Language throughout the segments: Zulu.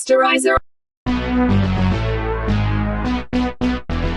Posterizer.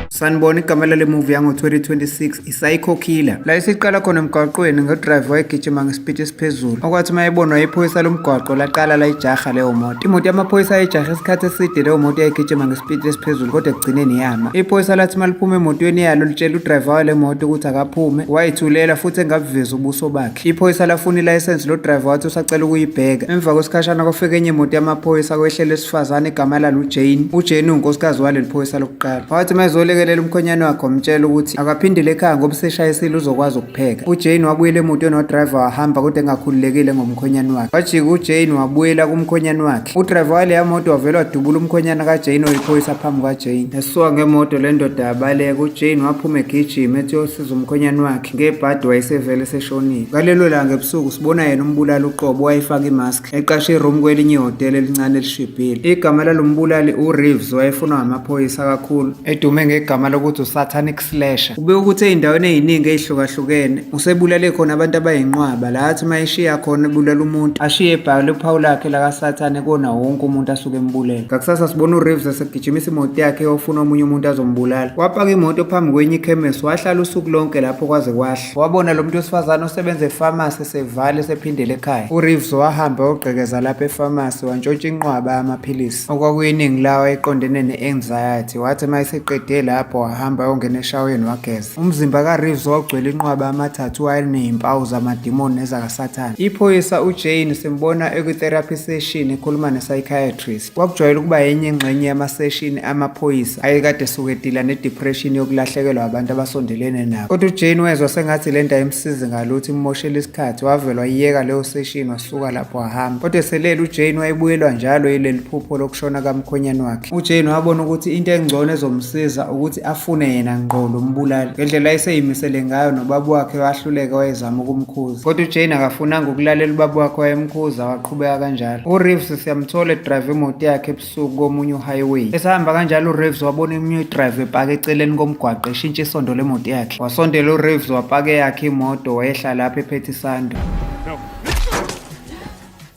Sanibona, igama lale movie yango-2026 i-Psycho Killer. La isiqala khona emgwaqweni ngodriver wayegijima ngesipidi esiphezulu. Okwathi uma ebonwa iphoyisa lomgwaqo laqala layijaha leyo moto. Imoto yamaphoyisa ayijaha isikhathi eside, leyo moto yayigijima ngesipidi esiphezulu, kodwa ekugcineni yama. Iphoyisa lathi uma liphuma emotweni yalo litshela udriver wale moto ukuthi akaphume, wayithulela futhi engabuvezi ubuso bakhe. Iphoyisa lafuna ilayisensi, lo driver wathi usacela ukuyibheka. Emva kwesikhashana kwafika enye imoto yamaphoyisa, kwehlela esifazane igama lalo uJane. UJane unkosikazi waleli phoyisa lokuqala. Wathi uma ezolekelela umkhonyane wakhe wamtshela ukuthi akaphindele ekhaya ngoba useshayisile, uzokwazi ukupheka. UJane wabuyela emotweni wadriver wahamba, kodwa engakhululekile ngomkhonyane wakhe. Wajika uJane wabuyela kumkhonyane wakhe. Udriver waleya moto wavele wadubula umkhonyana kaJane oyiphoyisa phambi kwaJane. Esuka ngemoto le ndoda yabaleka. UJane waphuma egijima ethi uyosiza umkhonyane wakhe. Ngebhadi wayesevele eseshonile. Ngalelo langa ebusuku sibona yena umbulali uqobo wayefaka imask eqashe iroom kwelinye ihhotela elincane elishibhile. Igama lalo mbulali uReeves, wayefunwa ngamaphoyisa kakhulu, edume ngegama lokuthi uSatanic Slasher. Ube ukuthi ey'ndaweni ey'ningi ey'hlukahlukene usebulale khona abantu abayinqwaba, la athi uma eshiya khona ebulala umuntu ashiye ebhale uphawu lakhe lakaSathane kuwona wonke umuntu asuke embulela. Ngakusasa sibona uReeves esegijimisa imoto yakhe eyofuna omunye umuntu azombulala. Wapaka imoto phambi kwenye ikhemesi, wahlala usuku lonke lapho kwaze kwahla. Wabona lo muntu wesifazane osebenza efamasi esevale esephindele ekhaya. UReeves wahamba wayogqekeza lapha efamasi, wantshontsha inqwaba yamaphilisi okwakuyiningi lawo ayeqondene ne-anxiety. Wathi uma eseqede lapho wahamba wayongena eshaweni wageza. Umzimba kaReeves wawugcwele inqwaba yama-tattoo ayeney'mpawu zamadimoni nezakaSathane. Iphoyisa uJane simbona ekwi-therapy session ekhuluma ne-psychiatrist. Kwakujwayele ukuba yenye ingxenye yamaseshini amaphoyisa ayekade esuke edila ne-depression yokulahlekelwa abantu abasondelene nabo. Kodwa uJane wezwa sengathi le nto ayimsizi ngalutho, immoshela isikhathi, wavele wayiyeka leyo seshini wasuka lapho wahamba. Kodwa eselele uJane wayebuyelwa njalo yileli phupho lokushona kamkhonyane wakhe. UJane wabona ukuthi into engcono ezomsiza ukuthi afune yena ngqo lo mbulali. Ngendlela ayeseyimisele ngayo nobaba wakhe wahluleka wayezama ukumkhuza. Kodwa uJane akafunanga ukulalela ubaba wakhe wayemkhuza, waqhubeka kanjalo. UReeves siyamthola edrive imoto yakhe ebusuku komunye uhighway. Esahamba kanjalo uReeves wabona omunye udriver epaka eceleni komgwaqo eshintsha isondo lemoto yakhe. Wasondela uReeves wapaka eyakhe imoto, wayehla lapho ephethe isando.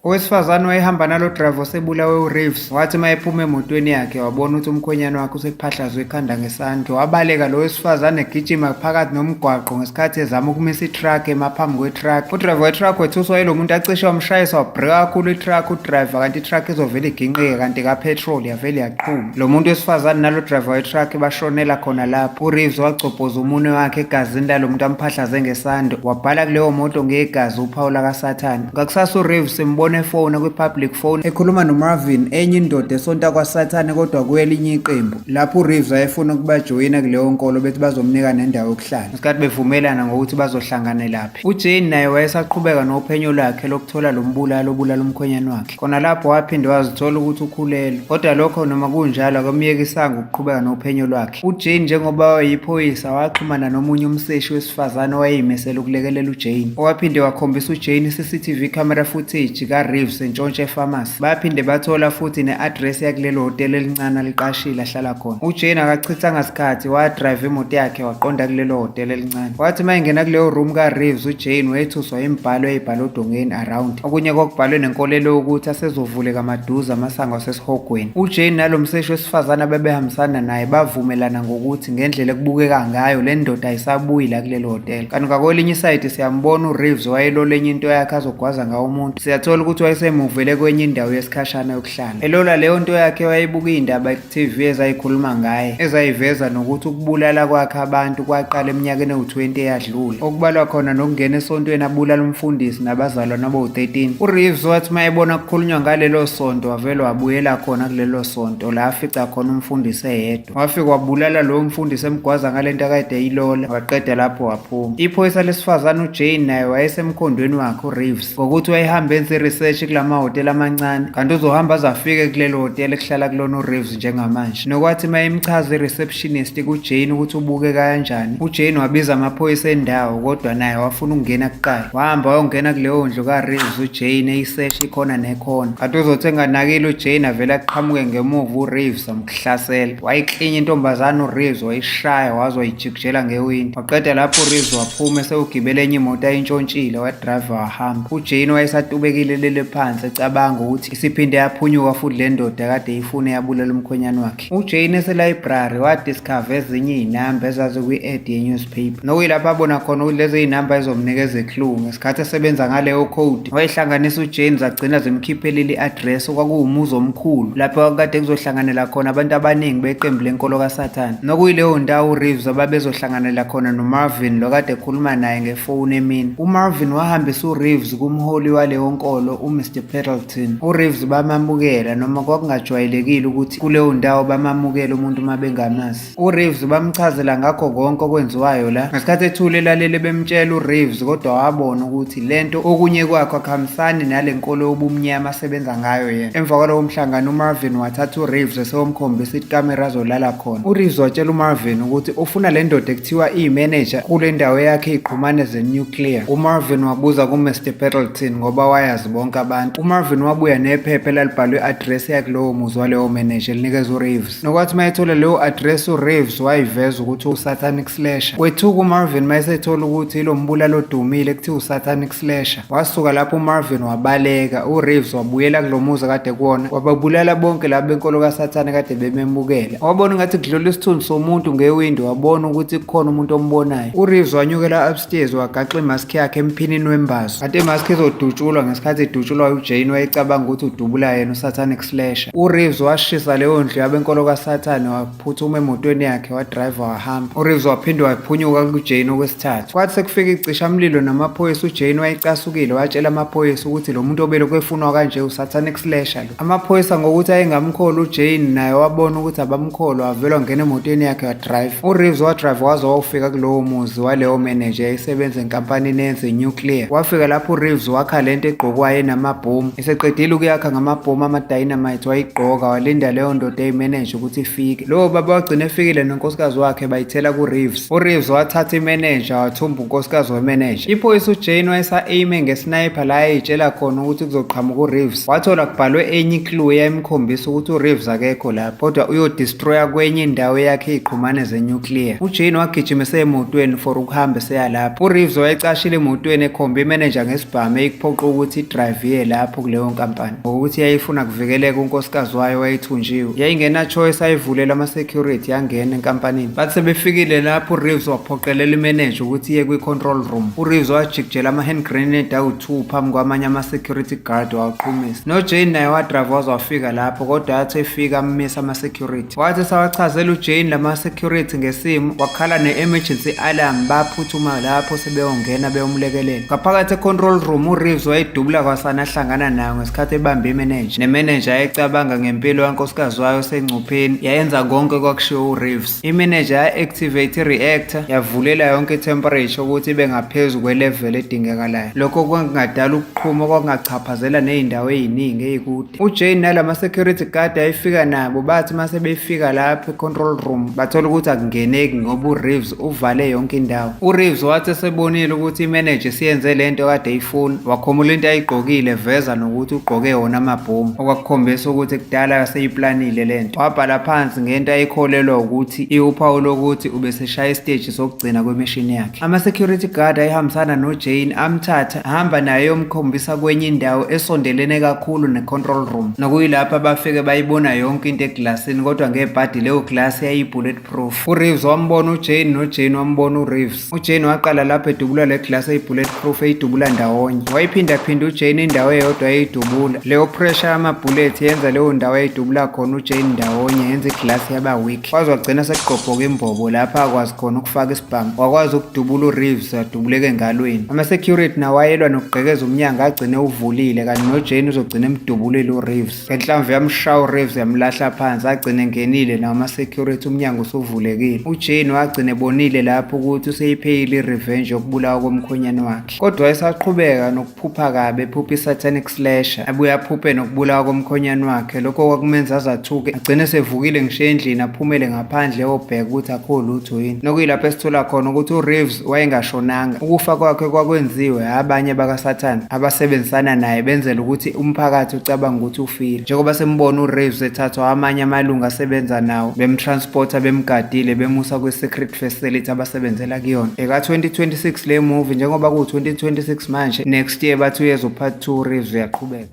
Owesifazane wayehamba nalo driver osebulawe uReeves wathi uma ephuma emotweni yakhe wabona ukuthi umkhwenyane wakhe usephahlazwe ekhanda ngesandla. Wabaleka lo wesifazane egijima phakathi nomgwaqo ngesikhathi ezama ukumisa itruck emaphambi kwetruck. Udriver wetruck wethuswa yilo muntu acishe wamshayisa, wabreka kakhulu itruck udriver, kanti itruck izovele iginqike kanti kapetrol yavele yaqhuma. Lo muntu wesifazane nalo driver wetruck bashonela khona lapho. UReeves wagcobhoza umunwe wakhe egazini lalo muntu amphahlaze ngesando, wabhala kuleyo moto ngegazi uphawu lakaSathane. Ngakusasa uReeves simbona efona kwi-public phone ekhuluma noMarvin, enye indoda esonta kwaSathane kodwa kwelinye iqembu. Lapho uReeves wayefuna ukubajoyina kuleyo nkolo bethi bazomnika nendawo yokuhlala. Ngesikhathi bevumelana ngokuthi bazohlanganelaphi. UJane naye wayesaqhubeka nophenyo lwakhe lokuthola lo mbulali obulala umkhwenyane wakhe. Khona lapho waphinde wazithola ukuthi ukhulelwe. Kodwa lokho noma kunjalo akumyekisanga ukuqhubeka nophenyo lwakhe. UJane njengoba wayeyiphoyisa waxhumana nomunye umseshi wesifazane owayeyimisele ukulekelela uJane. Owaphinde wakhombisa uJane i-CCTV camera footage kaReeves entshontsha efamasi. Baphinde bathola futhi ne-address yakulelo hhotela elincane aliqashile ahlala khona. UJane akachithanga sikhathi, wadrayiva imoto yakhe waqonda kulelo hhotela elincane. Wathi uma engena kuleyo room kaReeves uJane wethuswa imibhalo eyayibhalwe odongeni around. Okunye kwakubhalwe nenkolelo yokuthi asezovuleka maduze amasango asesihogweni. UJane nalo mseshi wesifazane abebehambisana naye bavumelana ngokuthi ngendlela ekubukeka ngayo le ndoda ayisabuyi la kulelo hhotela. Kanti ngakwelinye isayidi siyambona uReeves wayelola enye into yakhe azogwaza ngawo umuntu. Siyathola ukuthi wayesemuvele kwenye indawo yesikhashana yokuhlala. Elola leyo nto yakhe wayebuka iy'ndaba ku-TV ezayikhuluma ngaye, ezayiveza nokuthi ukubulala kwakhe abantu kwaqala eminyakeni ewu-20 eyadlule, okubalwa khona nokungena esontweni abulala umfundisi nabazalwane abawu-13. UReeves wathi uma ebona kukhulunywa ngalelo sonto wavele wabuyela khona kulelo sonto la afica khona umfundisi eyedwa. Wafika wabulala lowo mfundisi emgwaza ngale nto akade eyilola, waqeda lapho waphuma. Iphoyisa lesifazane uJane naye wayesemkhondweni wakhe uReeves ngokuthi wayehamba enze i-research kula mahhotela amancane, kanti uzohamba aze afike kulelo hhotela ekuhlala kulona uReeves njengamanje. Nokwathi uma emchaza i-receptionist kuJane ukuthi ubukeka kanjani, uJane wabiza amaphoyisa endawo kodwa naye wafuna ukungena kuqala. Wahamba wayongena kuleyo ndlu kaReeves uJane eyisesha ikhona nekhona. Kanti uzothi enganakile uJane avele aqhamuke ngemuva uReeves amhlasela. Wayiklinya intombazane uReeves, wayishaya waze wayijikijela ngewindi. Waqeda lapho uReeves waphuma esewugibele enye imoto ayintshontshile, wadrayiva wahamba. UJane wayesatubekile. elele phansi ecabanga ukuthi isiphinde yaphunyuka futhi le ndoda kade ifune yabulala umkhwenyane wakhe. UJane ese-library wadiscover ezinye iy'namba ezazikwi-ad ye-newspaper, nokuyilapho abona khona ukuthi lezo iy'namba ezomnikeza i-clue. Ngesikhathi esebenza ngaleyo code wayihlanganisa uJane, zagcina zimkhiphelile i-address okwakuwumuzi omkhulu lapho kwakukade kuzohlanganela khona abantu abaningi beqembu lenkolo kaSathane, nokuyileyo ndawo uReeves ababezohlanganela khona noMarvin lo kade ekhuluma naye ngefoni emini. UMarvin wahambisa uReeves kumholi waleyo nkolo uMr Pendleton. UReeves bamamukela noma kwakungajwayelekile ukuthi kuleyo ndawo bamamukele umuntu uma bengamazi. UReeves bamchazela ngakho konke okwenziwayo la. Ngesikhathi ethule elalele bemtshela uReeves, kodwa wabona ukuthi lento okunye kwakho akuhambisani nale nkolo yobumnyama asebenza ngayo yena. Emva kwalowo mhlangano uMarvin wathatha uReeves eseyomkhombisa ikamera azolala khona. UReeves watshela uMarvin ukuthi ufuna le ndoda ekuthiwa iyimeneja kule ndawo yakhe iqhumane ze-nuclear. UMarvin wabuza kuMr Pendleton ngoba wayazi bonke abantu. UMarvin wabuya nephepha elalibhalwe i-address yakulowo muzi waleyo manager elinikeza uReeves. Nokwathi uma ethola leyo address uReeves wayiveza ukuthi uSatanic Slasher. Wethuka uMarvin uma esethola ukuthi ilo mbulali odumile kuthiwa uSatanic Slasher. Wasuka lapho uMarvin wabaleka, uReeves wabuyela kulo muzi kade kuwona, wababulala bonke laba benkolo kaSathane kade bememukela. Wabona ngathi kudlula isithunzi somuntu ngewindi, wabona ukuthi kukhona umuntu ombonayo. UReeves wanyukela upstairs wagaxa imask yakhe emphinini wembazo. Kanti imask izodutshulwa ngesikhathi idutshulwa uJane wayecabanga ukuthi udubula yena uSatanic Slasher. UReeves washisa leyo ndlu yabenkolo kaSathane, waphuthuma emotweni yakhe wadrayiva wahamba. UReeves waphinde waphunyuka kuJane okwesithathu. Kwathi sekufika icishamlilo namaphoyisa uJane wayecasukile watshela amaphoyisa ukuthi lo muntu obelokhu efunwa kanje uSatanic Slasher lo. Amaphoyisa ngokuthi ayengamkholi uJane naye wabona ukuthi abamkholi wavele wangena emotweni yakhe wadrayiva. UReeves wadrayiva waze wawufika kulowo muzi waleyo manager eyayisebenza enkampanini eyenza i-nuclear. Wafika lapho uReeves wakha lento egqokwayo enamabhomu. Eseqedile ukuyakha ngamabhomu ama-dynamite wayigqoka walinda leyo ndoda eyimeneja ukuthi ifike. Lowo baba wagcina efikile nonkosikazi wakhe bayithela kuReeves. UReeves wathatha imeneja wathumba unkosikazi wemeneja. Iphoyisa uJane wayesa-aime nge-sniper la ayeyitshela khona ukuthi kuzoqhamuka uReeves. Wathola kubhalwe enye i-clue eyayimkhombisa ukuthi uReeves akekho lapho kodwa uyodestroya kwenye indawo eyakhe iy'qhumane ze-nuclear. UJane wagijima esemotweni for ukuhamba eseya lapho. UReeves wayecashile emotweni ekhomba imeneja ngesibhamu eyikuphoqa ukuthi idrive iye lapho kuleyo nkampani ngokuthi yayifuna kuvikeleke unkosikazi wayo wayethunjiwe. Yayingena choice ayivulela ama-security yangena enkampanini. Bathi sebefikile lapho uReeves waphoqelela imeneja ukuthi iye kwi-control room. UReeves wajikijela ama-hand grenade awu-2 phambi kwamanye ama-security guard wawaqhumisa. NoJane naye wadrayiva waze wafika lapho kodwa athi efika ammisa ama-security. Wathi sawachazela uJane lama-security ngesimo wakhala ne-emergency alarm baphuthuma lapho sebeyongena beyomlekelela. Ngaphakathi e-control room uReeves wayedubula kwasana ahlangana nayo ngesikhathi ebambe imeneja. Nemeneja yayicabanga ngempilo kankosikazi wayo osengcupheni yayenza konke kwakushiwo uReeves. Imeneja ya-activate i-reactor yavulela yonke i-temperature ukuthi ibe ngaphezu kwe-level edingekalayo. Lokho kwakungadala ukuqhuma okwakungachaphazela ney'ndawo ey'ningi ey'kude. UJane nalama security guard ayefika nabo bathi uma sebefika lapho e-control room bathola ukuthi akungeneki ngoba uReeves uvale yonke indawo. UReeves wathi esebonile ukuthi imanager isiyenze lento kade eyifuna wakhumula into ayigqokile veza nokuthi ugqoke wona amabhomu okwakukhombisa ukuthi kudala seyiplanile lento. Wabhala phansi ngento ayikholelwa ukuthi iwuphawu lokuthi ubeseshaya isiteji sokugcina kwemishini yakhe. Ama-security guard ayehambisana noJane amthatha ahamba naye eyomkhombisa kwenye indawo esondelene kakhulu ne-control room nokuyilapho abafike bayibona yonke into eglasini kodwa ngebhadi leyo glasi yayiyi-bullet proof. UReeves wambona uJane noJane wambona uReeves. UJane waqala lapho edubula le glasi eyi-bullet proof eyidubula ndawonye. Wayiphindaphinda uJane indawo eyodwa eyidubula. Leyo pressure yamabhulethi yenza leyo ndawo ayidubula khona uJane ndawonye yenza iglasi yaba weak. Waze wagcina sekugqobhoka imbobo lapho akwazi khona ukufaka isibhamu. Wakwazi ukudubula uReeves wadubuleka engalweni. Ama-security nawo ayelwa nokugqekeza umnyango agcine uvulile kanti noJane uzogcina emdubulile uReeves. Ngenhlamvu yamshaya uReeves yamlahla phansi agcine engenile nawo ama-security umnyango usuvulekile. UJane wagcina ebonile lapho ukuthi useyipheyile i-revenge yokubulawa komkhwenyane wakhe. Kodwa wayesaqhubeka nokuphupha kabi ephupha i-satanic slasher abuye aphuphe nokubulawa komkhonyane wakhe. Lokho kwakumenza azathuke agcine esevukile ngisho endlini aphumele ngaphandle eyobheka ukuthi akukho lutho yini. Nokuyilapho esithola khona ukuthi uReeves wayengashonanga. Ukufa kwakhe kwakwenziwe abanye bakaSathane abasebenzisana naye benzela ukuthi umphakathi ucabange ukuthi ufile. Njengoba sembona uReeves ethathwa amanye amalungu asebenza nawo bemtransporta bemgadile bemusa kwi-secret facility abasebenzela kuyona. Eka-2026 le movie njengoba kuwu-2026 manje next year bathi uyeza u-part Kuthiwa uReeves uyaqhubeka.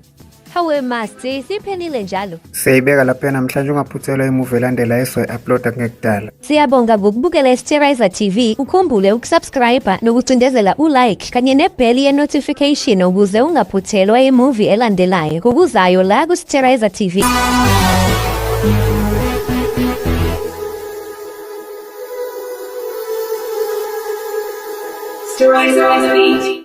Hawe Master, siphelile njalo. Siyayibeka lapha namhlanje, ungaphuthelwa imuvi elandelayo esoyi-uploada kungekudala. Siyabonga ngokubukela iSterizer TV. Ukhumbule ukusubscribe nokucindezela ulike kanye nebheli ye-notification ukuze ungaphuthelwa imuvi elandelayo ngokuzayo la kuSterizer TV. Sterilizer TV.